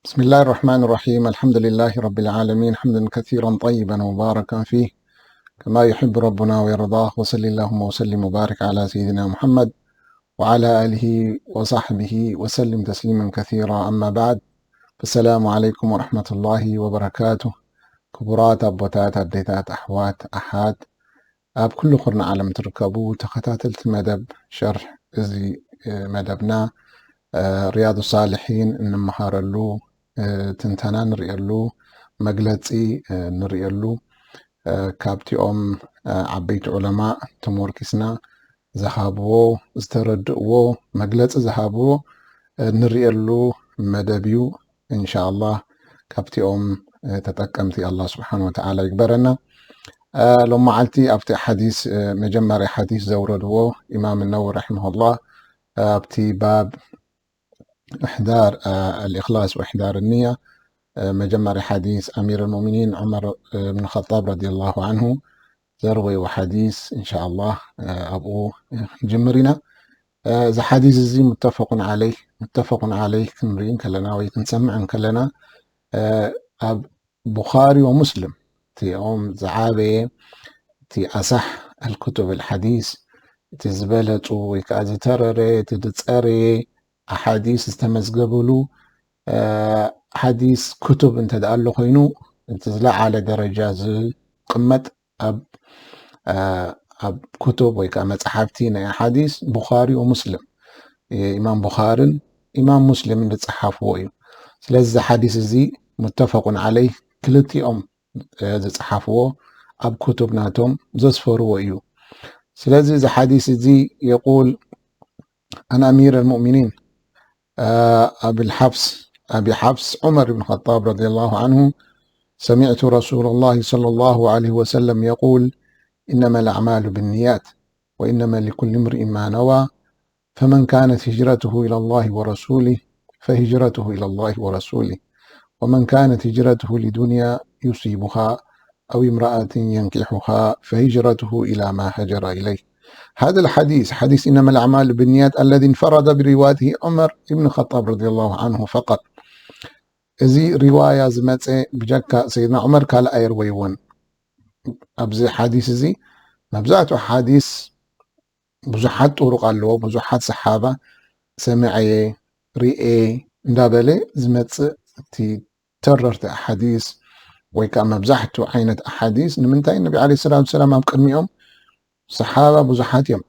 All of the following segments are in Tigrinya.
بسم الله الرحمن الرحيم. الحمد لله رب العالمين، حمدا كثيرا طيبا مباركا فيه، كما يحب ربنا ويرضاه. وصل اللهم وسلم وبارك على سيدنا محمد وعلى آله وصحبه وسلم تسليما كثيرا. أما بعد، فالسلام عليكم ورحمة الله وبركاته. ክቡራት ኣቦታት፣ ኣዴታት፣ ኣሕዋት፣ ኣሓት፣ ኣብ ኩሉ ኩርናዕ ዓለም ትርከቡ ተኸታተልቲ መደብ ሸርሕ እዚ፣ እ፣ መደብና፣ እ፣ ሪያዱ ሳልሒን እንመሃረሉ፣ እ፣ ትንተና ንርእየሉ፣ መግለጺ፣ እ፣ ንርእየሉ፣ እ፣ ካብቲኦም፣ እ፣ ዓበይቲ ዑለማ ተሞርኪስና ዝሃብዎ፣ ዝተረድእዎ፣ መግለጺ ዝሃብዎ፣ እ፣ ንርእየሉ መደብ እዩ። ኢንሻኣላህ ካብቲኦም፣ እ፣ ተጠቀምቲ ኣላህ ስብሓን ወተዓላ ይግበረና። እ፣ ሎም መዓልቲ ኣብቲ ሓዲስ፣ እ፣ መጀመርያ ሓዲስ ዘውረድዎ ኢማም ነወዊ ረሒመሁላህ፣ እ፣ ኣብቲ ባብ እሕዳር፣ እ፣ ኣልእኽላስ ወእሕዳር ንያ፣ እ፣ መጀመርያ ሓዲስ ኣሚር ልሙእሚኒን ዑመር፣ እ፣ ብን ኸጣብ ረዲየላሁ ዓንሁ ዘርወይዎ ሓዲስ፣ ኢንሻኣላህ፣ እ፣ ኣብኡ፣ እ፣ ክንጅምር ኢና። እ፣ እዚ ሓዲስ እዚ ሙተፈቁን ዓለይህ፣ ሙተፈቁን ዓለይህ ክንርኢ እንከለና ወይ ክንሰምዕ እንከለና፣ እ፣ ኣብ ቡኻሪ ወሙስሊም፣ እቲኦም ዝዓበየ፣ እቲ ኣሳሕ ኣልኩቱብ ኣልሓዲስ፣ እቲ ዝበለጹ ወይ ከዓ ዝተረረ፣ እቲ ዝጸረየ ኣሓዲስ ዝተመዝገበሉ፣ እ፣ ሓዲስ ክቱብ እንተ ደኣ ኣሎ ኮይኑ፣ እቲ ዝለዓለ ደረጃ ዝቕመጥ ኣብ፣ እ፣ ኣብ ክቱብ ወይ ከዓ መጽሓፍቲ ናይ ኣሓዲስ ቡኻሪ ወሙስሊም፣ ኢማም ቡኻርን ኢማም ሙስሊምን ዝጸሓፍዎ እዩ። ስለዚ እዚ ሓዲስ እዚ ሙተፈቁን ዓለይህ፣ ክልቲኦም፣ እ፣ ዝጸሓፍዎ፣ ኣብ ክቱብ ናቶም ዘስፈርዎ እዩ። ስለዚ እዚ ሓዲስ እዚ የቁል፣ عن أمير المؤمنين، آه، أبي الحفص، أبي حفص عمر بن الخطاب رضي الله عنه: سمعت رسول الله صلى الله عليه وسلم يقول: إنما الأعمال بالنيات، وإنما لكل امرئ ما نوى، فمن كانت هجرته إلى الله ورسوله فهجرته إلى الله ورسوله، ومن كانت هجرته لدنيا يصيبها أو امرأة ينكحها فهجرته إلى ما هاجر إليه. هذا الحديث، حديث إنما الأعمال بالنيات، الذي انفرد بروايته عمر بن الخطاب رضي الله عنه فقط. እዚ ሪዋያ ዝመጸ ብጀካ ሰይድና ዑመር ካልእ ኣይርወይዎን። ኣብዚ ሓዲስ እዚ መብዛሕትኡ ሓዲስ ብዙሓት ጥሩቕ ኣለዎ፣ ብዙሓት ሰሓባ ሰምዐየ፣ ርኤ እንዳበለ ዝመጽእ እቲ ተረርቲ ኣሓዲስ ወይ ከዓ መብዛሕትኡ ዓይነት ኣሓዲስ። ንምንታይ? ነቢ ዓለይሂ ሰላቱ ሰላም ኣብ ቅድሚኦም ሰሓባ ብዙሓት እዮም።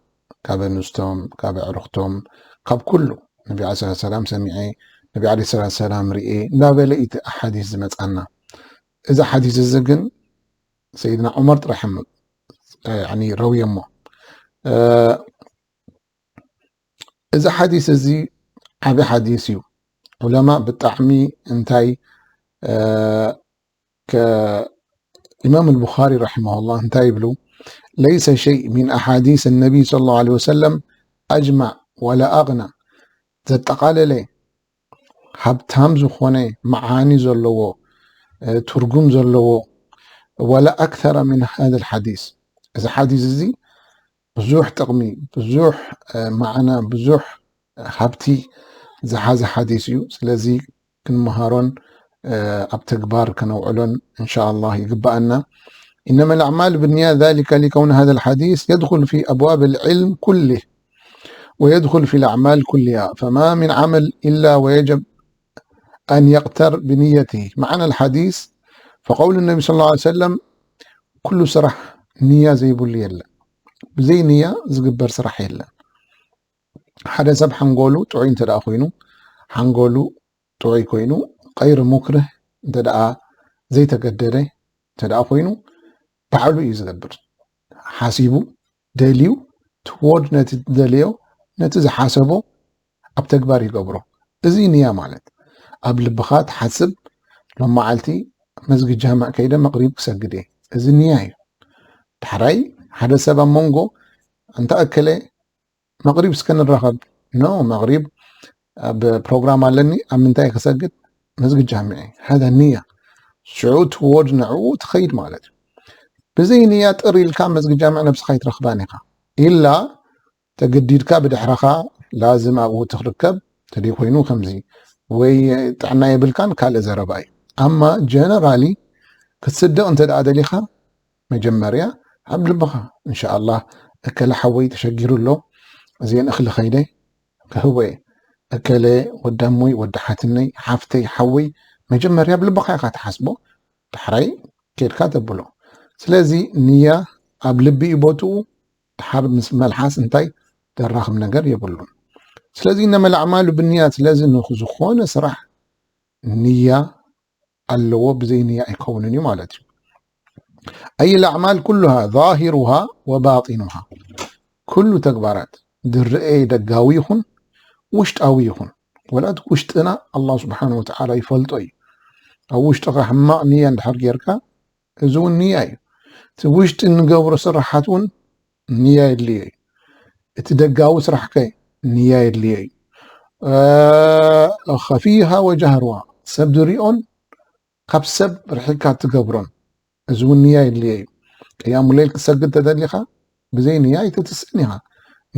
ካብ ኣንስቶም፣ ካብ ኣዕሩኽቶም፣ ካብ ኩሉ ነቢ ዓለይሂ ሰላቱ ሰላም ሰሚዐ፣ ነቢ ዓለይሂ ሰላቱ ሰላም ርኤ እንዳበለ እዩ እቲ ኣሓዲስ ዝመጻና። እዚ ሓዲስ እዚ ግን ሰይድና ዑመር ጥራሕ እዮም፣ እ፣ ያኒ ረውዮሞ። እ፣ እዚ ሓዲስ እዚ ዓቢ ሓዲስ እዩ። ዑለማ ብጣዕሚ እንታይ፣ እ፣ ከ-፣ ኢማም ኣልቡኻሪ ረሒመሁላህ እንታይ ይብሉ? ليس شيء من أحاديث النبي صلى الله عليه وسلم أجمع ولا أغنى، ዘጠቓለለ፣ ሃብታም ዝኾነ መዓኒ ዘለዎ፣ እ፣ ትርጉም ዘለዎ፣ ولا أكثر من هذا الحديث። እዚ ሓዲስ እዚ ብዙሕ ጥቕሚ፣ ብዙሕ፣ እ፣ ማዕና፣ ብዙሕ ሃብቲ ዝሓዘ ሓዲስ እዩ። ስለዚ ክንመሃሮን፣ እ፣ ኣብ ተግባር ከነውዕሎን እንሻኣላህ ይግበኣና። إنما الأعمال بالنيات، ذلك لكون هذا الحديث يدخل في أبواب العلم كله ويدخل في الأعمال كلها، فما من عمل إلا ويجب أن يقتر بنيته. معنى الحديث، فقول النبي صلى الله عليه وسلم: ኩሉ ስራሕ ንያ ዘይብሉ የለን። ብዘይ ንያ ዝግበር ስራሕ የለን። ሓደ ሰብ ሓንጎሉ ጥዑይ እንተ ደኣ ኮይኑ፣ ሓንጎሉ ጥዑይ ኮይኑ፣ ቀይር ሙክርህ እንተ ደኣ ዘይተገደደ እንተ ደኣ ኮይኑ፣ ባዕሉ እዩ ዝገብር። ሓሲቡ፣ ደልዩ፣ ትወርድ ነቲ ደልዮ፣ ነቲ ዝሓሰቦ ኣብ ተግባር ይገብሮ። እዚ ንያ ማለት ኣብ ልብኻ ትሓስብ፣ ሎም መዓልቲ መስጊድ ጃምዕ ከይደ መቕሪብ ክሰግድ እየ። እዚ ንያ እዩ። ዳሕራይ ሓደ ሰብ ኣብ መንጎ፣ እንተ ኣከለ መቕሪብ እስከ ንራኸብ። ኖ፣ መቕሪብ ኣብ ፕሮግራም ኣለኒ፣ ኣብ ምንታይ ክሰግድ? መስጊድ ጃምዕ እየ። ሃዛ ንያ። ሽዑ ትወርድ ንዕኡ ትኸይድ ማለት እዩ። ብዘይ ንያ ጥር ኢልካ መስጊድ ጃምዕ ነብስኻ ኣይትረኽባን ኢኻ። ኢላ ተገዲድካ ብድሕረኻ ላዝም ኣብኡ ትርከብ ተደይ ኮይኑ ከምዚ ወይ ጥዕና የብልካን ካልእ ዘረባ እዩ። ኣማ ጀነራሊ ክትስደቕ እንተ ደኣ ደሊኻ መጀመርያ ኣብ ልብኻ እንሻኣላህ እከለ ሓወይ ተሸጊሩ ኣሎ እዚአን እኽሊ ኸይደ ክህቦ እየ እከለ ወዳሞይ ወዲ ሓትነይ ሓፍተይ ሓወይ መጀመርያ ኣብ ልብኻ ኢኻ ትሓስቦ ዳሕራይ ኬድካ ተብሎ ስለዚ ንያ ኣብ ልቢ እዩ ቦትኡ ድሓር ምስ መልሓስ እንታይ ዘራኽብ ነገር የብሉን ስለዚ እነመ ለዕማሉ ብንያት ስለዚ ንዝኾነ ስራሕ ንያ ኣለዎ ብዘይ ንያ ኣይከውንን እዩ ማለት እዩ ኣይ ለዕማል ኩሉሃ ዛሂሩሃ ወባጢኑሃ ኩሉ ተግባራት ዝረኤ ደጋዊ ይኹን ውሽጣዊ ይኹን ወላት ውሽጥና ኣላ ስብሓን ወተዓላ ይፈልጦ እዩ ኣብ ውሽጥኻ ሕማቕ ንያ እንድሕር ጌርካ እዚ እውን ንያ እዩ እቲ ውሽጢ እንገብሮ ስራሓት እውን ንያ የድልዮ እዩ እቲ ደጋዊ ስራሕከ ንያ የድልዮ እዩ ከፊሃ ወጃህርዋ ሰብ ዝሪኦን ካብ ሰብ ርሒካ ትገብሮን እዚ እውን ንያ የድልዮ እዩ ቅያሙ ሌል ክሰግድ ተደሊኻ ብዘይ ንያ ኣይተትስእን ኢኻ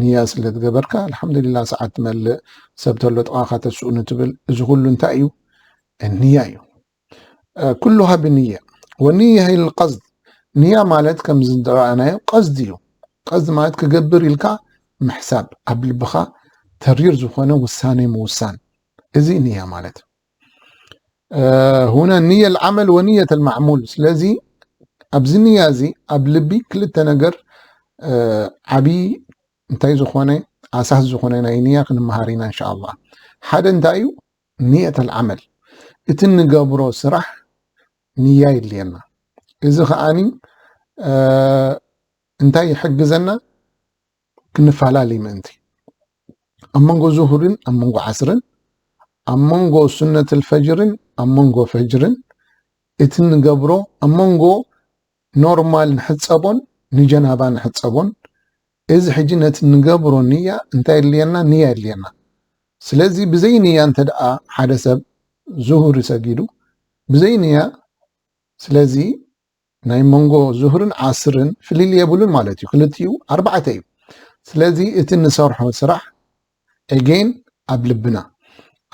ንያ ስለ ትገበርካ ኣልሓምዱሊላ ሰዓት ትመልእ ሰብ ተሎ ጥቓኻ ተስኡ ንትብል እዚ ኩሉ እንታይ እዩ ንያ እዩ ኩሉሃ ብንያ ወንያ ልቀስድ ንያ ማለት ከም ዝረኣናዮ ቀስድ እዩ ቀስድ ማለት ክገብር ኢልካ ምሕሳብ ኣብ ልብኻ ተሪር ዝኾነ ውሳኔ ምውሳን እዚ ንያ ማለት ሁነ ንየ ልዓመል ወንየት ልማዕሙል ስለዚ ኣብዚ ንያ እዚ ኣብ ልቢ ክልተ ነገር ዓብዪ እንታይ ዝኾነ ኣሳስ ዝኾነ ናይ ንያ ክንመሃር ኢና እንሻ ኣላ ሓደ እንታይ እዩ ንየት ልዓመል እቲ እንገብሮ ስራሕ ንያ የድልየና እዚ ከዓኒ እንታይ ይሕግዘና ክንፈላለይ ምእንቲ ኣብ መንጎ ዙሁርን ኣብ መንጎ ዓስርን ኣብ መንጎ ሱነት ልፈጅርን ኣብ መንጎ ፈጅርን እቲ ንገብሮ ኣብ መንጎ ኖርማል ንሕፀቦን ንጀናባ ንሕፀቦን እዚ ሕጂ ነቲ ንገብሮ ንያ እንታይ የድልየና ንያ የድልየና ስለዚ ብዘይ ንያ እንተ ደኣ ሓደ ሰብ ዙሁር ሰጊዱ ብዘይ ንያ ስለዚ ናይ መንጎ ዙህርን ዓስርን ፍልል የብሉን ማለት እዩ ክልቲኡ ኣርባዕተ እዩ ስለዚ እቲ ንሰርሖ ስራሕ ኤጌን ኣብ ልብና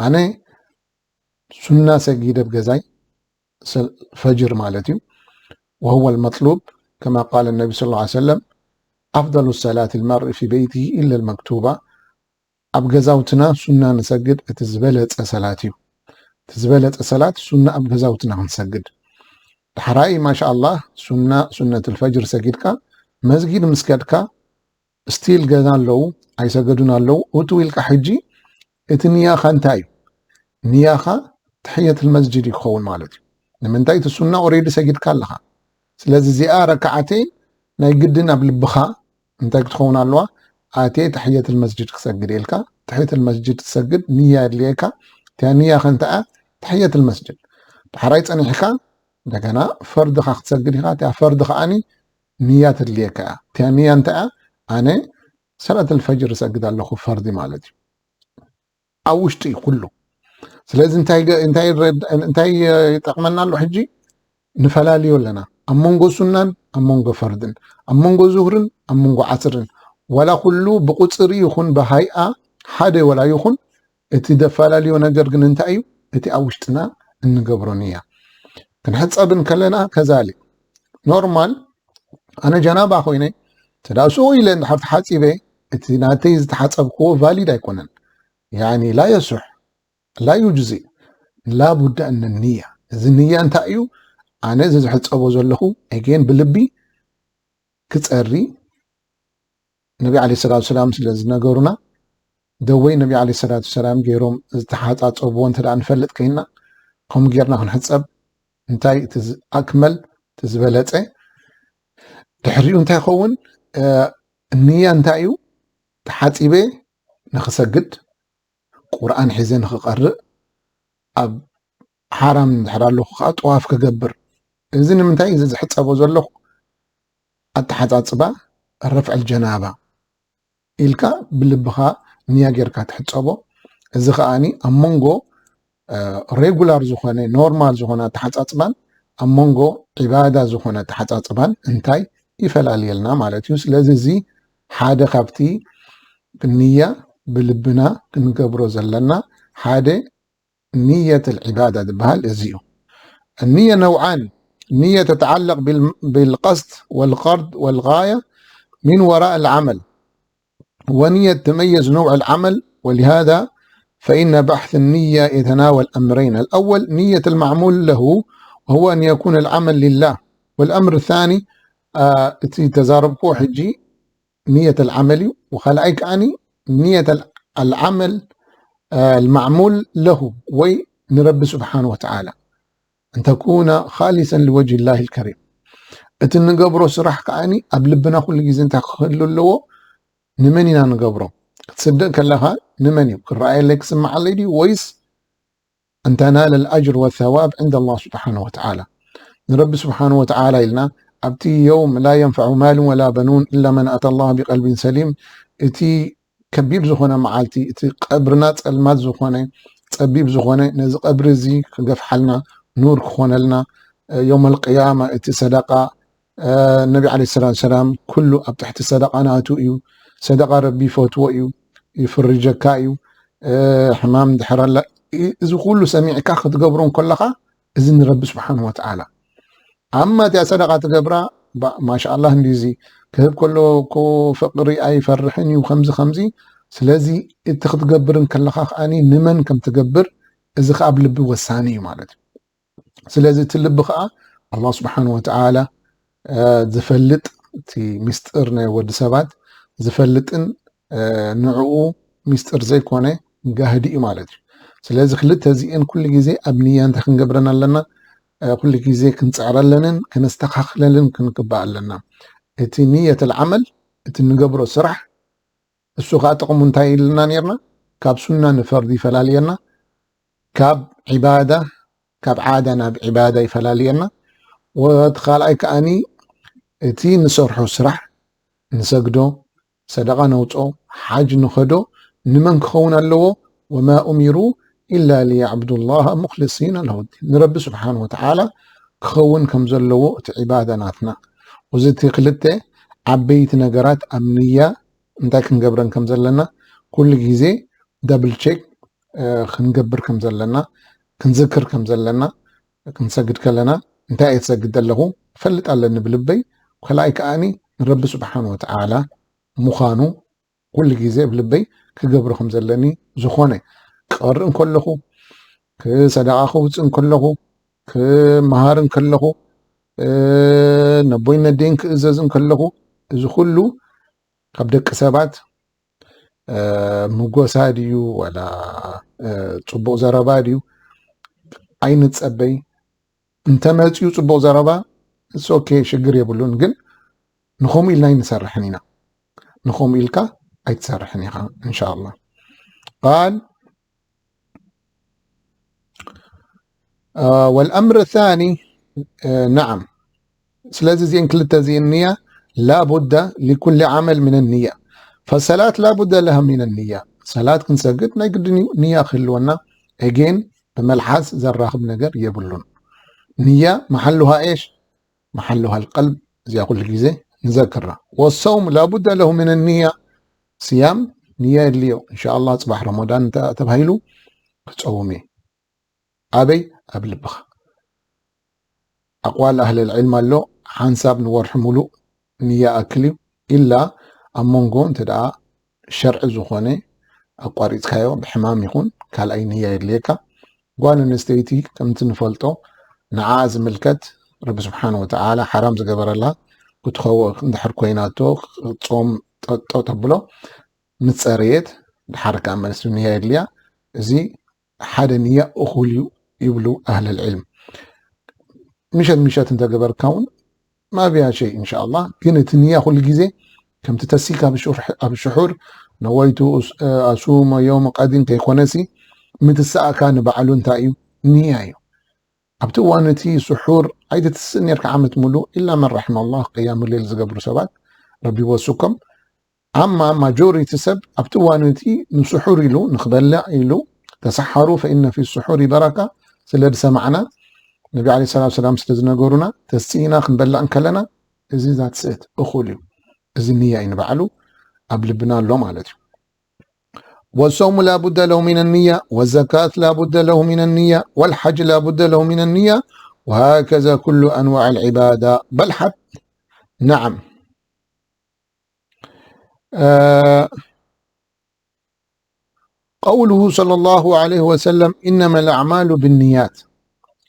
ኣነ ሱና ሰጊደ ብ ገዛይ ፈጅር ማለት እዩ وهو المطلوب كما قال النبي صلى الله عليه وسلم أفضل الصلاة المرء في بيته إلا المكتوبة ኣብ ገዛውትና ሱና ንሰግድ እቲ ዝበለፀ ሰላት እዩ እቲ ዝበለፀ ሰላት ሱና ኣብ ገዛውትና ክንሰግድ ዳሕራይ ማሻ ኣላህ ሱና ሱነት ልፈጅር ሰጊድካ መስጊድ ምስ ከድካ ስቲል ገዛ ኣለዉ ኣይሰገዱን ኣለዉ እቱ ኢልካ ሕጂ እቲ ንያኻ እንታይ እዩ ንያኻ ተሕየት ልመስጅድ እዩ ክኸውን ማለት እዩ ንምንታይ እቲ ሱና ኦሬዲ ሰጊድካ ኣለኻ ስለዚ እዚኣ ረክዓተይ ናይ ግድን ኣብ ልብኻ እንታይ ክትኸውን ኣለዋ ኣትየ ተሕየት ልመስጅድ ክሰግድ ኢልካ ተሕየት ልመስጅድ ትሰግድ ንያ የድልየካ እቲያ ንያ ከንተኣ ተሕየት ልመስጅድ ዳሕራይ ፀኒሕካ እንደገና ፈርድኻ ክትሰግድ ኢኻ እቲያ ፈርዲ ከዓኒ ንያ ተድልየካ እያ እቲያ ንያ እንታይ እያ ኣነ ሰላት ልፈጅር እሰግድ ኣለኹ ፈርዲ ማለት እዩ ኣብ ውሽጢ እዩ ኩሉ ስለዚ እንታይ ይጠቕመና ኣሎ ሕጂ ንፈላልዮ ኣለና ኣብ መንጎ ሱናን ኣብ መንጎ ፈርድን ኣብ መንጎ ዙህርን ኣብ መንጎ ዓስርን ዋላ ኩሉ ብቁፅሪ ይኹን ብሃይኣ ሓደ ወላ ይኹን እቲ ዘፈላልዮ ነገር ግን እንታይ እዩ እቲ ኣብ ውሽጥና እንገብሮ ንያ ክንሕፀብ እንከለና ከዛሊ ኖርማል ኣነ ጀናባ ኮይነ ተዳ ስኡ ኢለ እንድሕር ተሓፂበ እቲ ናተይ ዝተሓፀብክዎ ቫሊድ ኣይኮነን ያኒ ላ የሱሕ ላ ዩጅዚ ላቡዳ እነ ንያ እዚ ንያ እንታይ እዩ ኣነ እዚ ዝሕፀቦ ዘለኹ ኤጌን ብልቢ ክፀሪ ነቢ ዓለ ሰላት ሰላም ስለ ዝነገሩና ደወይ ነቢ ዓለ ሰላት ሰላም ገይሮም ዝተሓፃፀብዎ እንተ ንፈልጥ ከይና ከምኡ ጌርና ክንሕፀብ እንታይ ኣክመል ዝበለፀ ድሕሪኡ እንታይ ይኸውን ንያ እንታይ እዩ ተሓፂበ ንክሰግድ ቁርኣን ሒዘ ንክቐርእ ኣብ ሓራም እንድሕር ኣለኹ ከዓ ጠዋፍ ክገብር እዚ ንምንታይ እዚ ዝሕፀቦ ዘለኹ ኣተሓፃፅባ ረፍዕል ጀናባ ኢልካ ብልብኻ ንያ ጌርካ ትሕፀቦ እዚ ከዓኒ ኣብ መንጎ ሬጉላር ዝኾነ ኖርማል ዝኾነ ኣተሓፃፅባን ኣብ መንጎ ዒባዳ ዝኾነ ኣተሓፃፅባን እንታይ ይፈላልየልና ማለት እዩ ስለዚ እዚ ሓደ ካብቲ ንያ ብልብና ክንገብሮ ዘለና ሓደ نية العبادة ዝበሃል እዚ እዩ። النية نوعان، نية تتعلق بال- بالقصد والغرض والغاية من وراء العمل، ونية تميز نوع العمل، ولهذا فإن بحث النية يتناول أمرين، الأول نية المعمول له وهو أن يكون العمل لله، والأمر الثاني እቲ ተዛረብኩዎ ሕጂ نية العمل እዩ፣ وخلعي كأني نية العمل المعمول له ወይ ንረቢ ስብሓን ወተዓላ أن تكون خالصا لوجه الله الكريم። እቲ ንገብሮ ስራሕ ከኣኒ ኣብ ልብና ኩሉ ግዜ እንታይ ክህሉ ኣለዎ? ንመን ኢና ንገብሮ? ክትስደድ ከለኻ ንመን እዩ ክረኣየለይ ክስምዓለይ ድዩ ወይስ أن تنال الأجر والثواب عند الله سبحانه وتعالى؟ ንረቢ ስብሓን ወተዓላ ኢልና ኣብቲ يوم لا ينفع مال ولا بنون إلا من أتى الله بقلب سليم፣ እቲ ከቢድ ዝኾነ መዓልቲ፣ እቲ ቀብርና ጸልማት ዝኾነ ጸቢብ ዝኾነ ነዚ ቀብሪ እዚ ክገፍሓልና ኑር ክኾነልና يوم القيامة እቲ ሰደቃ ነቢ ዓለይሂ ሰላቱ ሰላም ኩሉ ኣብ ትሕቲ ሰደቃ ናቱ እዩ። ሰደቃ ረቢ ይፈትዎ እዩ፣ ይፍርጀካ እዩ። ሕማም ድሕር ኣላ እዚ ኩሉ ሰሚዕካ ክትገብሮ እንከለኻ እዚ ንረቢ ስብሓን ወተዓላ ኣማ እቲኣ ሰደቃ ትገብራ ማሻኣላህ እንዲዚ ክህብ ከሎ እኮ ፍቅሪ ኣይፈርሕን እዩ ከምዚ ከምዚ። ስለዚ እቲ ክትገብር እንከለኻ ከኣኒ ንመን ከም ትገብር እዚ ከኣ ኣብ ልቢ ወሳኒ እዩ ማለት እዩ። ስለዚ እቲ ልቢ ከኣ ኣላህ ስብሓን ወተዓላ ዝፈልጥ እቲ ሚስጥር ናይ ወዲ ሰባት ዝፈልጥን ንዕኡ ሚስጥር ዘይኮነ ጋህዲ እዩ ማለት እዩ። ስለዚ ክልተ እዚኤን ኩሉ ግዜ ኣብ ንያ እንታይ ክንገብረን ኣለና? ኩሉ ግዜ ክንፅዕረለንን ክነስተኻኽለልን ክንግባእ ኣለና። እቲ ንየት ልዓመል እቲ ንገብሮ ስራሕ እሱ ከዓ ጥቕሙ እንታይ ኢልና ነርና? ካብ ሱና ንፈርዲ ይፈላልየና፣ ካብ ዒባዳ ካብ ዓዳ ናብ ዒባዳ ይፈላልየና። ወቲ ካልኣይ ከኣኒ እቲ ንሰርሖ ስራሕ ንሰግዶ፣ ሰደቃ ነውፅኦ፣ ሓጅ ንኸዶ ንመን ክኸውን ኣለዎ? وما أمروا إلا ليعبدوا الله مخلصين له الدين ንረቢ ስብሓን ወተዓላ ክኸውን ከም ዘለዎ እቲ ዒባዳ ናትና። እዚ እቲ ክልተ ዓበይቲ ነገራት ኣብ ንያ እንታይ ክንገብረን ከም ዘለና ኩሉ ግዜ ዳብል ቼክ ክንገብር ከም ዘለና ክንዝክር ከም ዘለና ክንሰግድ ከለና እንታይ እየ ትሰግድ ዘለኹ ፈልጥ ኣለኒ ብልበይ። ከላይ ከኣኒ ንረቢ ስብሓን ወተዓላ ምዃኑ ኩሉ ግዜ ብልበይ ክገብሮ ከም ዘለኒ ዝኾነ ክቐርእ እንከለኹ ክሰደቃ ክውፅእ እንከለኹ ክመሃር እንከለኹ ነቦይ ነደይን ክእዘዝ እንከለኹ እዚ ኩሉ ካብ ደቂ ሰባት ምጎሳ ድዩ ወላ ፅቡቅ ዘረባ ድዩ ኣይንፀበይ። እንተመፅዩ ፅቡቅ ዘረባ ኦኬ ሽግር የብሉን፣ ግን ንኸምኡ ኢልና ኣይንሰርሕን ኢና። ንኸምኡ ኢልካ ኣይትሰርሕን ኢኻ እንሻላ። ቃል والأمر الثاني نعم ስለዚ እዚአን ክልተ እዚአን ንያ لا بد لكل عمل من النية فالصلاة لا بد لها من النية ሰላት ክንሰግድ ናይ ግድን እዩ ንያ ክህልወና። ኤጌን ብመልሓስ ዘራኽብ ነገር የብሉን። ንያ መሓሉሃ ኤሽ መሓሉሃ ልቀልብ እዚኣ ኩሉ ግዜ ንዘክራ። والصوم لا بد له من النية ስያም ንያ የድልዮ። እንሻ ኣላ ፅባሕ ረመዳን ተባሂሉ ክፀውም እየ ኣበይ ኣብ ልብኻ። ኣቅዋል ኣህለል ዕልም ኣሎ ሓንሳብ ንወርሒ ሙሉእ ንያ ኣክል እዩ። ኢላ ኣብ መንጎ እንተ ደኣ ሸርዒ ዝኾነ ኣቋሪፅካዮ ብሕማም ይኹን ካልኣይ ንያ የድልየካ። ጓል ኣንስተይቲ ከምቲ ንፈልጦ ንዓ ዝምልከት ረቢ ስብሓን ወተዓላ ሓራም ዝገበረላ ክትኸው እንድሕር ኮይናቶ ጾም ጠጦ ተብሎ ምፀረየት ድሓር ከዓ መልሲ ንያ የድልያ። እዚ ሓደ ንያ እኹል እዩ ይብሉ ኣህለል ዕልም። ምሸት ምሸት እንተገበርካ እውን ማብያ ሸይ እንሻ ኣላ። ግን እቲ ንያ ኩሉ ግዜ ከምቲ ተሲካ ኣብ ሽሑር ነወይቱ ኣሱሞ ዮም ቀዲን ከይኮነሲ ምትሳእካ ንባዕሉ እንታይ እዩ ንያ እዩ። ኣብቲ እዋን እቲ ስሑር ኣይትትስእ ነርካ ዓመት ሙሉእ ኢላ መን ረሒመ ኣላህ ቅያሙ ሌል ዝገብሩ ሰባት ረቢ ይወስኮም። ኣማ ማጆሪቲ ሰብ ኣብቲ እዋን እቲ ንስሑር ኢሉ ንክበልዕ ኢሉ ተሰሓሩ ፈኢነ ፊ ስሑሪ በረካ ስለ ዝሰማዕና ነቢ ዓለይሂ ሰላቱ ሰላም ስለ ዝነገሩና ተስኢና ክንበልዕ እንከለና እዚ ዛት ስእት እኹል እዩ። እዚ ንያ እዩ ንባዕሉ ኣብ ልብና ኣሎ ማለት እዩ። والصوم لا بد له من النية، والزكاة لا بد له من النية، والحج لا بد له من النية، وهكذا كل أنواع العبادة. بل حتى، نعم. آه، قوله صلى الله عليه وسلم: إنما الأعمال بالنيات.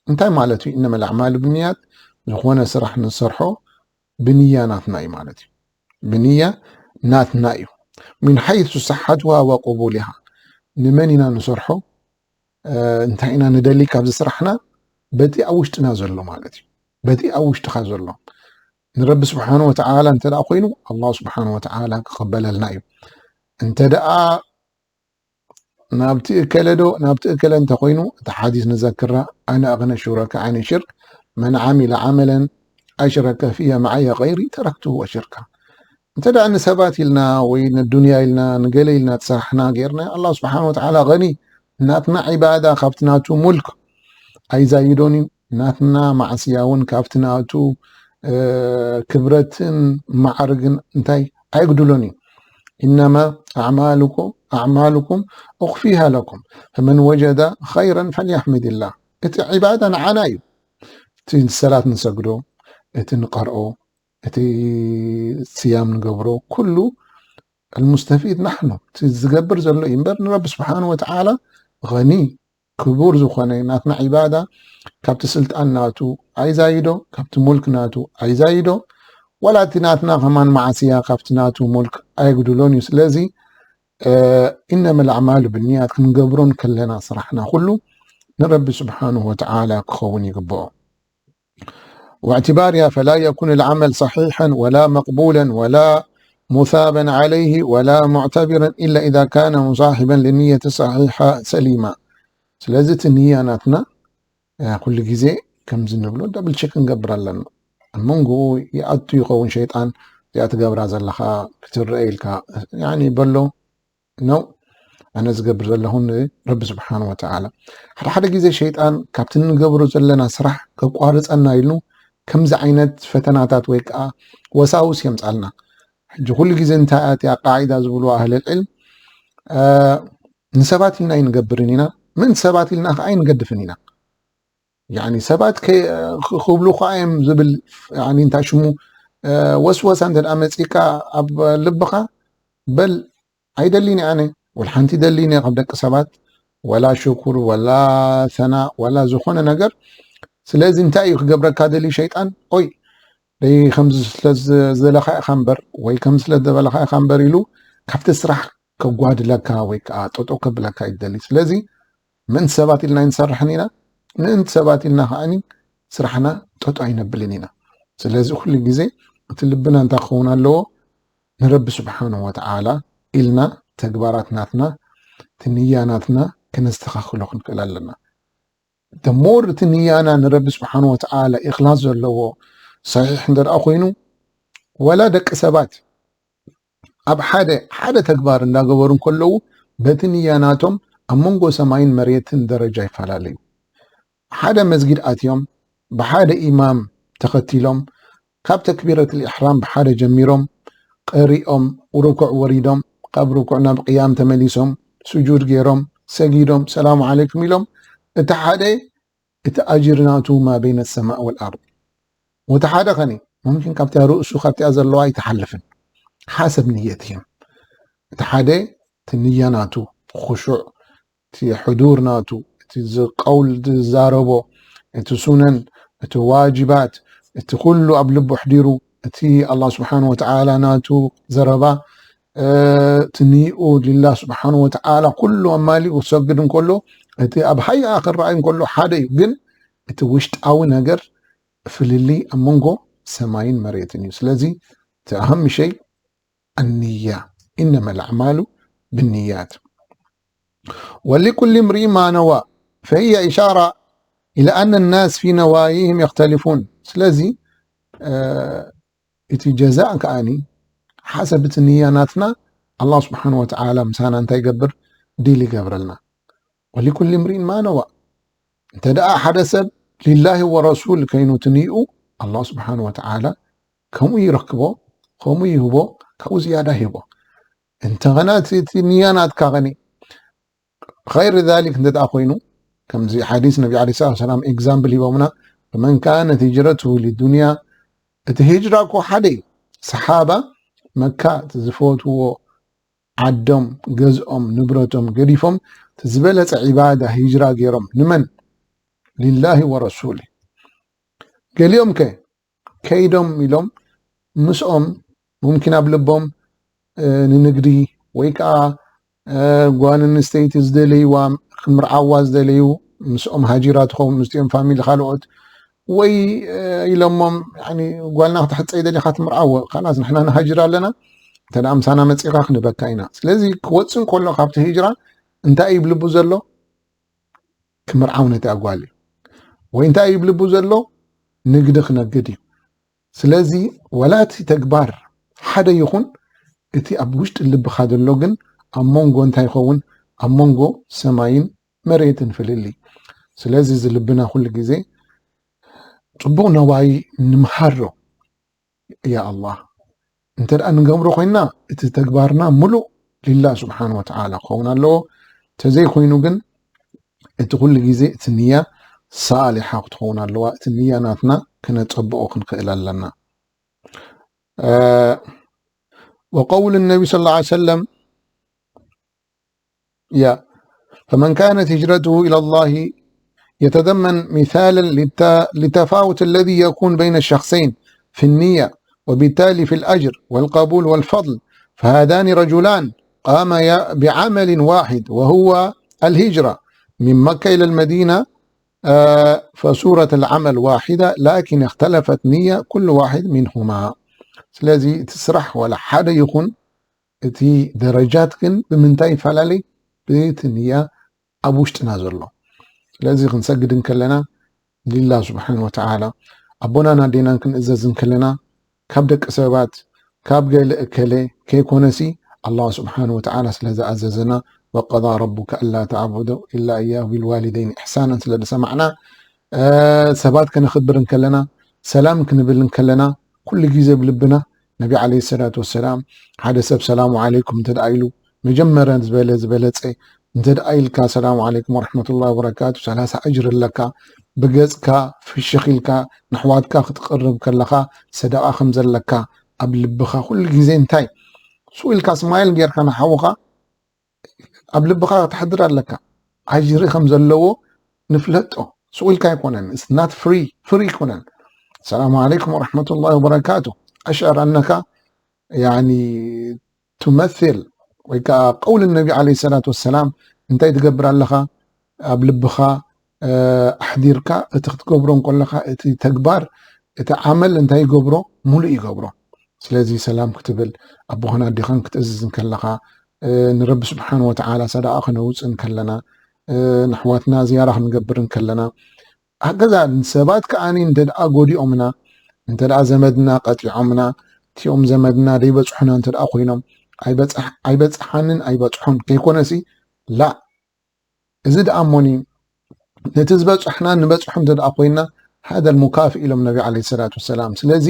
እንታይ ማለት እዩ? إنما الأعمال بالنيات፣ ዝኾነ ስራሕ ንሰርሖ ብንያ ናትና እዩ ማለት እዩ። ብንያ ናትና እዩ። من حيث صحتها وقبولها، ንመን ኢና ንሰርሖ፣ እ፣ እንታይ ኢና ንደሊ ካብዚ ስራሕና፣ በቲ ኣብ ውሽጥና ዘሎ ማለት እዩ። በቲ ኣብ ውሽጥኻ ዘሎ ንረቢ ስብሓን ወተዓላ እንተ ደኣ ኮይኑ፣ ኣላህ ስብሓን ወተዓላ ክቕበለልና እዩ። እንተ ደኣ ናብቲ እከለ ዶ ናብቲ እከለ እንተኾይኑ፣ እቲ ሓዲስ ንዘክራ፣ أنا أغنى الشركاء عن الشرك، من عمل عملا أشرك فيه معي غيري تركته وشركه። እንተ ደኣ ንሰባት ኢልና ወይ ንዱንያ ኢልና ንገለ ኢልና ትስራሕና ጌርና፣ ኣላህ ስብሓን ወተዓላ ገኒ ናትና ዒባዳ ካብቲ ናቱ ሙልክ ኣይዛይዶን እዩ። ናትና ማዕስያ እውን ካብቲ ናቱ፣ እ፣ ክብረትን ማዕርግን እንታይ ኣይጉድሎን እዩ። إنما أعمالكم، أعمالكم أخفيها لكم، فمن وجد خيرا فليحمد الله። እቲ ዒባዳ ንዓና እዩ። እቲ ሰላት ንሰግዶ፣ እቲ ንቐርኦ፣ እቲ ስያም ንገብሮ፣ ኩሉ المستفيد نحن። እቲ ዝገብር ዘሎ እዩ እምበር ንረቢ ስብሓን ወተዓላ ገኒ ክቡር ዝኾነ ናትና ዒባዳ ካብቲ ስልጣን ናቱ ኣይዛይዶ፣ ካብቲ ሙልክ ናቱ ኣይዛይዶ፣ ዋላ እቲ ናትና ከማን ማዓስያ ካብቲ ናቱ ሙልክ ኣይጉድሎን እዩ። ስለዚ፣ እ፣ إنما الأعمال بالنيات፣ ክንገብሮን ከለና ስራሕና ኩሉ ንረቢ ስብሓንሁ ወተዓላ ክኸውን ይግብኦ። واعتبارها، فلا يكون العمل صحيحا ولا مقبولا ولا مثابا عليه ولا معتبرا إلا إذا كان مصاحبا للنية الصحيحة سليمة. ስለዚ እቲ ንያ ናትና፣ እ፣ ኩሉ ግዜ ከምዚ ንብሎ ደብል ቸክ ክንገብር ኣለና። ኣብ መንጎኡ ይኣቱ ይኸውን ሸይጣን፣ እዚኣ ትገብራ ዘለኻ ክትረአ ኢልካ፣ ያኒ በሎ ነው፣ ኣነ ዝገብር ዘለኹ ንረቢ ስብሓን ወተዓላ። ሓደ ሓደ ግዜ ሸይጣን ካብቲ እንገብሮ ዘለና ስራሕ ከቋርፀና ኢሉ ከምዚ ዓይነት ፈተናታት ወይ ከዓ ወሳውስ የምፃልና። ሕጂ ኩሉ ግዜ እንታይ እያ ቃዒዳ ዝብሉ ኣህለል ዕልም፣ እ፣ ንሰባት ኢልና ኣይንገብርን ኢና፣ ምእንቲ ሰባት ኢልና ከዓ ኣይንገድፍን ኢና። ያኒ ሰባት ከ-፣ ክ-፣ ክብሉ ከዓ እዮም ዝብል፣ ያኒ እንታይ ሽሙ፣ እ፣ ወስወሳ እንተ ደኣ መፂእካ ኣብ ልብኻ፣ በል ኣይደሊን እየ ኣነ፣ ወላ ሓንቲ ደሊን እየ ካብ ደቂ ሰባት፣ ወላ ሽኩር፣ ወላ ሰና፣ ወላ ዝኾነ ነገር። ስለዚ እንታይ እዩ ክገብረካ ደልዩ ሸይጣን? ኦይ፣ ደይ ከምዚ ስለ ዝ-፣ ዝደለኻ ኢኻ እምበር፣ ወይ ከምዚ ስለ ዝበለኻ ኢኻ እምበር ኢሉ ካብቲ ስራሕ ከጓድለካ ወይ ከዓ ጠጠው ከብለካ ይደሊ። ስለዚ ምእንቲ ሰባት ኢልና ኣይንሰርሕን ኢና፣ ምእንቲ ሰባት ኢልና ከዓኒ ስራሕና ጠጠው ኣይነብልን ኢና። ስለዚ ኩሉ ግዜ እቲ ልብና እንታይ ክኸውን ኣለዎ? ንረቢ ስብሓንሁ ወተዓላ ኢልና ተግባራት ናትና፣ እቲ ንያ ናትና ከነስተኻኽሎ ክንክእል ኣለና። The more እቲ ንያና ንረቢ ስብሓንሁ ወተዓላ ኢኽላስ ዘለዎ ሰሒሕ እንተ ደኣ ኮይኑ፣ ወላ ደቂ ሰባት ኣብ ሓደ፣ ሓደ ተግባር እንዳገበሩ እንከለዉ፣ በቲ ንያ ናቶም ኣብ መንጎ ሰማይን መሬትን ደረጃ ይፈላለዩ። ሓደ መስጊድ ኣትዮም፣ ብሓደ ኢማም ተኸቲሎም፣ ካብ ተክቢረት ልኢሕራም ብሓደ ጀሚሮም፣ ቀሪኦም፣ ርኩዕ ወሪዶም፣ ካብ ርኩዕ ናብ ቅያም ተመሊሶም፣ ስጁድ ገይሮም፣ ሰጊዶም፣ ሰላሙ ዓለይኩም ኢሎም፣ እቲ ሓደ፣ እቲ ኣጅሪ ናቱ ማ በይነ ሰማእ ወልኣርድ። ወቲ ሓደ ኸኒ፣ ሙምኪን ካብቲያ ርእሱ፣ ካብቲያ ዘለዋ ኣይትሓልፍን። ሓሰብ ንየት እዮም። እቲ ሓደ፣ እቲ ንያ ናቱ፣ ኹሹዕ፣ እቲ ሕዱር ናቱ፣ እቲ ዝ-፣ ቀውል ዝዛረቦ፣ እቲ ሱነን፣ እቲ ዋጅባት፣ እቲ ኩሉ ኣብ ልቡ ኣሕዲሩ፣ እቲ ኣላህ ስብሓን ወተዓላ ናቱ ዘረባ፣ እ፣ እቲ ንይኡ ሊላህ ስብሓን ወተዓላ ኩሉ ኣማሊኡ ክሰግድ እንከሎ፣ እቲ ኣብ ሃይኣ ክረኣይ እንከሎ ሓደ እዩ። ግን እቲ ውሽጣዊ ነገር ፍልልይ ኣብ መንጎ ሰማይን መሬትን እዩ። ስለዚ እቲ ኣሃም ሸይ ኣንያ፣ ኢነማ ልኣዕማሉ ብንያት። ወሊኩል እምሪእ ማ ነዋ፣ ፈህየ ኢሻራ ኢላ ኣነ ናስ ፊ ነዋይህም የኽተሊፉን። ስለዚ፣ እ፣ እቲ ጀዛእ ከኣኒ ሓሰብ እቲ ንያ ናትና ኣላህ ስብሓን ወተዓላ ምሳና እንታይ ይገብር? ዲል ይገብረልና። ወሊኩል እምሪእን ማ ነዋ። እንተ ደኣ ሓደ ሰብ ሊላሂ ወረሱል ከይኑ እቲ ንይኡ፣ ኣላህ ስብሓን ወተዓላ ከምኡ ይረክቦ፣ ከምኡ ይህቦ፣ ካብኡ ዝያዳ ይህቦ። እንተኸና እቲ፣ እቲ ንያ ናትካ ኸኒ غير ذلك እንተ ደኣ ኮይኑ፣ ከምዚ ሓዲስ ነቢ ዓለይሂ ሰላቱ ወሰላም ኤግዛምፕል ሂቦምና፣ فمن كانت هجرته لدنيا፣ እቲ ሂጅራ እኮ ሓደ እዩ። ሰሓባ መካ እቲ ዝፈትዎ ዓዶም፣ ገዝኦም፣ ንብረቶም ገዲፎም እቲ ዝበለጸ ዒባዳ ሂጅራ ገይሮም። ንመን? ሊላሂ ወረሱሊ። ገሊኦም ከ ከይዶም ኢሎም ምስኦም ሙምኪን ኣብ ልቦም፣ እ፣ ንንግዲ ወይ ከዓ፣ እ፣ ጓል ኣንስተይቲ ዝደለይዋ፣ ክምርዓዋ ዝደለዩ ምስኦም ሃጂራ ትኸውን፣ ምስቲኦም ፋሚሊ ካልኦት ወይ፣ እ፣ ኢሎሞም፣ ያኒ፣ ጓልና ክትሕጸ ይደሊኻ ትምርዓዎ፣ ካላስ ንሕና ንሃጅር ኣለና፣ እንተ ደኣ ምሳና መጺኻ ክንበካ ኢና። ስለዚ ክወጽእ እንከሎ ካብቲ ሂጅራ እንታይ እዩ ብልቡ ዘሎ? ክምርዓው ነቲ ኣጓል እዩ። ወይ እንታይ እዩ ብልቡ ዘሎ? ንግዲ ክነግድ እዩ። ስለዚ ወላ እቲ ተግባር ሓደ ይኹን፣ እቲ ኣብ ውሽጢ ልብኻ ዘሎ ግን ኣብ መንጎ እንታይ ይኸውን? ኣብ መንጎ ሰማይን መሬትን ፍልልይ። ስለዚ እዚ ልብና ኩሉ ግዜ ጽቡቕ ነዋይ ንምሃሮ። ያ ኣላህ፣ እንተ ደኣ ንገብሮ ኮይንና፣ እቲ ተግባርና ሙሉእ ሊላህ ስብሓን ወተዓላ ክኸውን ኣለዎ። ተዘይኮይኑ ግን፣ እቲ ኩሉ ግዜ እቲ ንያ ሳሊሓ ክትኸውን ኣለዋ። እቲ ንያ ናትና ክነጸብቖ ክንክእል ኣለና። እ፣ ወቀውል ነቢ ሰለላሁ ዐለይሂ ወሰለም፣ ያ፣ فمن كانت هجرته إلى الله يتضمن مثالا للت-، للتفاوت الذي يكون بين الشخصين في النية، وبالتالي في الأجر والقبول والفضل. فهذان رجلان قاما بعمل واحد، وهو الهجرة من مكة إلى المدينة، آه، فصورة العمل واحدة، لكن اختلفت نية كل واحد منهما. ስለዚ እቲ ስራሕ ዋላ ሓደ ይኹን፣ እቲ ደረጃት ግን ብምንታይ ይፈላለይ? ብቲ ንያ ኣብ ውሽጥና ዘሎ። ስለዚ ክንሰግድ እንከለና ሊላህ ስብሓን ወተዓላ፣ ኣቦናን ኣዴናን ክንእዘዝ እንከለና፣ ካብ ደቂ ሰባት፣ ካብ ገለ እከለ ከይኮነሲ፣ ኣላህ ስብሓን ወተዓላ ስለ ዝኣዘዘና፣ ወቀዳ ረቡከ ኣላ ተዕቡዱ ኢላ እያሁ ቢልዋሊደይን ኢሕሳናን ስለ ዝሰማዕና፣ እ፣ ሰባት ከነኽብር እንከለና፣ ሰላም ክንብል እንከለና፣ ኩሉ ግዜ ብልብና ነቢ ዓለይሂ ሰላቱ ወሰላም፣ ሓደ ሰብ ሰላሙ ዓለይኩም እንተ ደኣ ኢሉ፣ መጀመርያ ዝበለ ዝበለጸ፣ እንተ ደኣ ኢልካ ሰላሙ ዓለይኩም ወረሕመቱላሂ ወበረካቱ፣ ሰላሳ ኣጅሪ ኣለካ። ብገጽካ ፍሽኽ ኢልካ ንኣሕዋትካ ክትቕርብ ከለኻ ሰደቓ ከም ዘለካ ኣብ ልብኻ ኩሉ ግዜ እንታይ ስኡ ኢልካ ስማይል ጌርካ ንሓውኻ ኣብ ልብኻ ከተሕድር ኣለካ። ኣጅሪ ከም ዘለዎ ንፍለጦ። ስኡ ኢልካ ኣይኮነን። It's not free፣ ፍሪ ኣይኮነን። ሰላሙ ዓለይኩም ወረሕመቱላሂ ወበረካቱ። ኣሽዕር ኣነካ፣ ያኒ፣ ትመሲል ወይ ከዓ ቀውል ነቢ ዓለይሂ ሰላቱ ወሰላም እንታይ ትገብር ኣለኻ? ኣብ ልብኻ፣ እ፣ ኣሕዲርካ እቲ ክትገብሮ እንከለኻ እቲ ተግባር፣ እቲ ዓመል እንታይ ይገብሮ? ሙሉእ ይገብሮ። ስለዚ ሰላም ክትብል፣ ኣቦኻን ኣዴኻን ክትእዝዝ እንከለኻ፣ እ፣ ንረቢ ስብሓን ወተዓላ ሰደቓ ክነውፅእ እንከለና፣ እ፣ ንኣሕዋትና ዝያራ ክንገብር እንከለና፣ ሃከዛ ሰባት ከኣኒ እንተ ደኣ ጎዲኦምና፣ እንተ ደኣ ዘመድና ቀጢዖምና፣ እቲኦም ዘመድና ደይበጽሑና እንተ ደኣ ኮይኖም፣ ኣይበጽሕ-፣ ኣይበጽሓንን ኣይበጽሖን ከይኮነሲ፣ ላእ፣ እዚ ደኣ እሞኒ፣ ነቲ ዝበጽሕና ንበጽሖ እንተ ደኣ ኮይንና፣ ሃደል ሙካፍእ ኢሎም ነቢ ዓለይሂ ሰላቱ ወሰላም። ስለዚ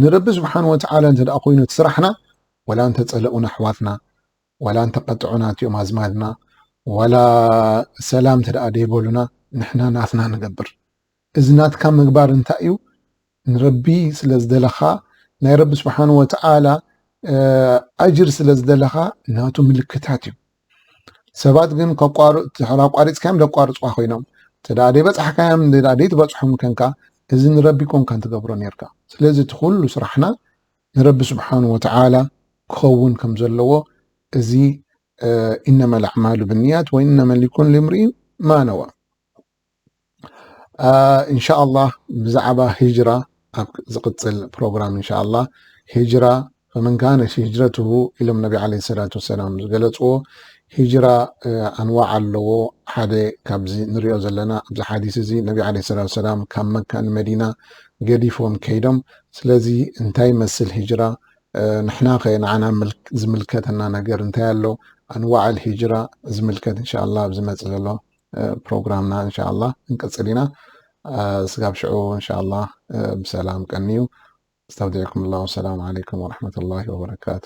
ንረቢ ስብሓን ወተዓላ እንተ ደኣ ኮይኑ እቲ ስራሕና፣ ወላ እንተጸለኡና ኣሕዋትና፣ ዋላ እንተቀጥዑና እቲኦም ኣዝማድና፣ ዋላ ሰላም እንተ ደኣ ደይበሉና፣ ንሕና ናትና ንገብር። እዚ ናትካ ምግባር እንታይ እዩ? ንረቢ ስለ ዝደለኻ፣ ናይ ረቢ ስብሓን ወተዓላ፣ እ፣ ኣጅር ስለ ዝደለኻ፣ ናቱ ምልክታት እዩ። ሰባት ግን ከቋር-፣ ድሕሪ ኣቋሪጽካዮም ደቋርጹኻ ኮይኖም፣ እንተ ደኣ ደይበጻሕካዮም፣ እንተ ደኣ ደይትበጽሖም ከንካ፣ እዚ ንረቢ ኮንካን ትገብሮ ኔርካ። ስለዚ እቲ ኩሉ ስራሕና ንረቢ ስብሓን ወተዓላ ክኸውን ከም ዘለዎ፣ እዚ፣ እ፣ ኢነመል ኣዕማሉ ብንያት ወኢነመ ሊኩል እምሪእ ማ ነዋ። እ፣ እንሻኣላህ ብዛዕባ ሂጅራ ኣብ ዝቕጽል ፕሮግራም እንሻኣላህ፣ ሂጅራ ፈመን ካነት ሂጅረትሁ ኢሎም ነቢ ዓለይሂ ሰላቱ ወሰላም ዝገለጽዎ፣ ሂጅራ፣ እ፣ ኣንዋዕ ኣለዎ። ሓደ ካብዚ ንሪኦ ዘለና ኣብዚ ሓዲስ እዚ ነቢ ዓለይሂ ሰላቱ ወሰላም ካብ መካ ንመዲና ገዲፎም ከይዶም። ስለዚ እንታይ ይመስል ሂጅራ? እ፣ ንሕና ኸ ንዓና ምልክ-፣ ዝምልከተና ነገር እንታይ ኣሎ? ኣንዋዕ ኣልሂጅራ ዝምልከት እንሻኣላህ ኣብ ዝመጽእ ዘሎ፣ እ፣ ፕሮግራምና እንሻኣላህ ክንቅጽል ኢና። እ፣ ስጋብ ሽዑ እንሻኣላህ፣ እ፣ ብሰላም ቀንዩ። ኣስተውዲዕኩም ኣላህ። ወሰላሙ ዓለይኩም ወረሕመቱላሂ ወበረካቱ።